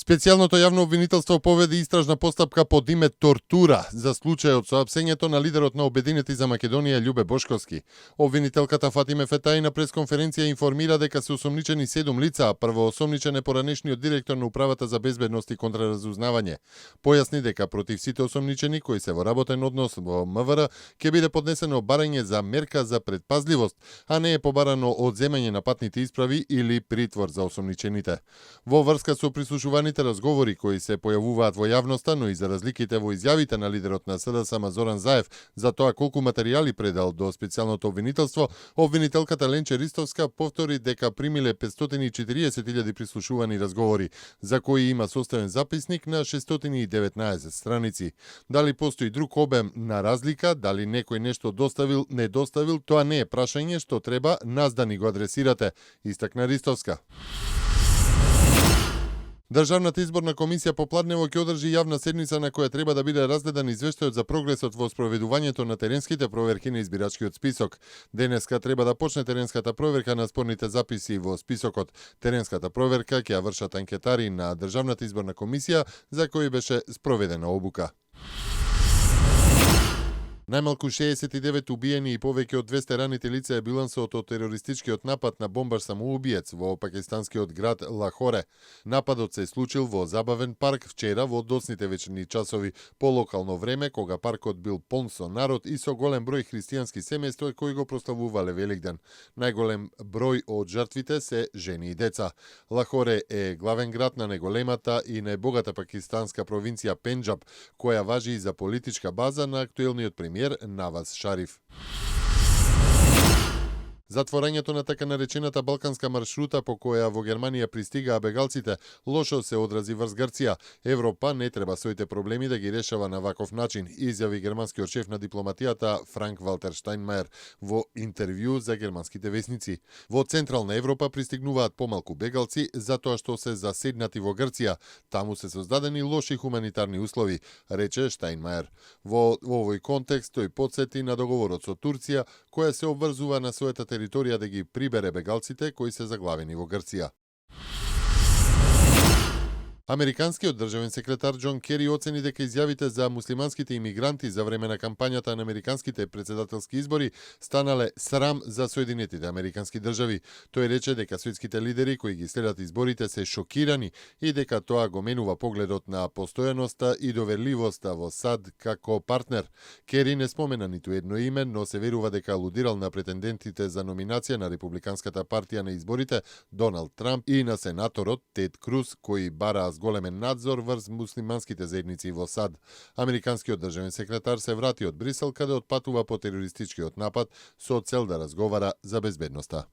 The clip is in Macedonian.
Специјалното јавно обвинителство поведе истражна постапка под име тортура за случајот со апсењето на лидерот на Обединети за Македонија Љубе Бошковски. Обвинителката Фатиме Фетаи на пресконференција информира дека се осомничени 7 лица, а првоосомничен е поранешниот директор на Управата за безбедност и контраразузнавање. Појасни дека против сите осомничени кои се во работен однос во МВР ќе биде поднесено барање за мерка за предпазливост, а не е побарано одземање на патните исправи или притвор за осомничените. Во врска со прислушуваните разговори кои се појавуваат во јавноста, но и за разликите во изјавите на лидерот на СДСМ Зоран Заев за тоа колку материјали предал до специјалното обвинителство, обвинителката Ленче Ристовска повтори дека примиле 540.000 прислушувани разговори, за кои има составен записник на 619 страници. Дали постои друг обем на разлика, дали некој нешто доставил, не доставил, тоа не е прашање што треба нас да ни го адресирате, истакна Ристовска. Државната изборна комисија попладнево ќе одржи јавна седница на која треба да биде разгледан извештајот за прогресот во спроведувањето на теренските проверки на избирачкиот список. Денеска треба да почне теренската проверка на спорните записи во списокот. Теренската проверка ќе ја вршат анкетари на Државната изборна комисија за кои беше спроведена обука. Најмалку 69 убиени и повеќе од 200 ранити лица е билансот од терористичкиот напад на бомбар самоубиец во пакистанскиот град Лахоре. Нападот се случил во забавен парк вчера во доцните вечерни часови по локално време, кога паркот бил полн со народ и со голем број христијански семејства кои го прославувале Великден. Најголем број од жртвите се жени и деца. Лахоре е главен град на најголемата и најбогата пакистанска провинција Пенџаб, која важи и за политичка база на актуелниот премиер Наваз Шариф. Затворањето на така наречената балканска маршрута по која во Германија пристигаа бегалците лошо се одрази врз Грција. Европа не треба своите проблеми да ги решава на ваков начин, изјави германскиот шеф на дипломатијата Франк Валтер Штајнмајер во интервју за германските весници. Во Централна Европа пристигнуваат помалку бегалци затоа што се заседнати во Грција. Таму се создадени лоши хуманитарни услови, рече Штајнмајер. Во овој контекст тој потсети на договорот со Турција, која се обврзува на својата територија да ги прибере бегалците кои се заглавени во Грција. Американскиот државен секретар Џон Кери оцени дека изјавите за муслиманските имигранти за време на кампањата на американските председателски избори станале срам за Соединетите американски држави. Тој рече дека светските лидери кои ги следат изборите се шокирани и дека тоа го менува погледот на постојаноста и доверливоста во САД како партнер. Кери не спомена ниту едно име, но се верува дека алудирал на претендентите за номинација на Републиканската партија на изборите Доналд Трамп и на сенаторот Тед Круз, кои бараа големен надзор врз муслиманските заедници во САД. Американскиот државен секретар се врати од Брисел каде отпатува по терористичкиот напад со цел да разговара за безбедноста.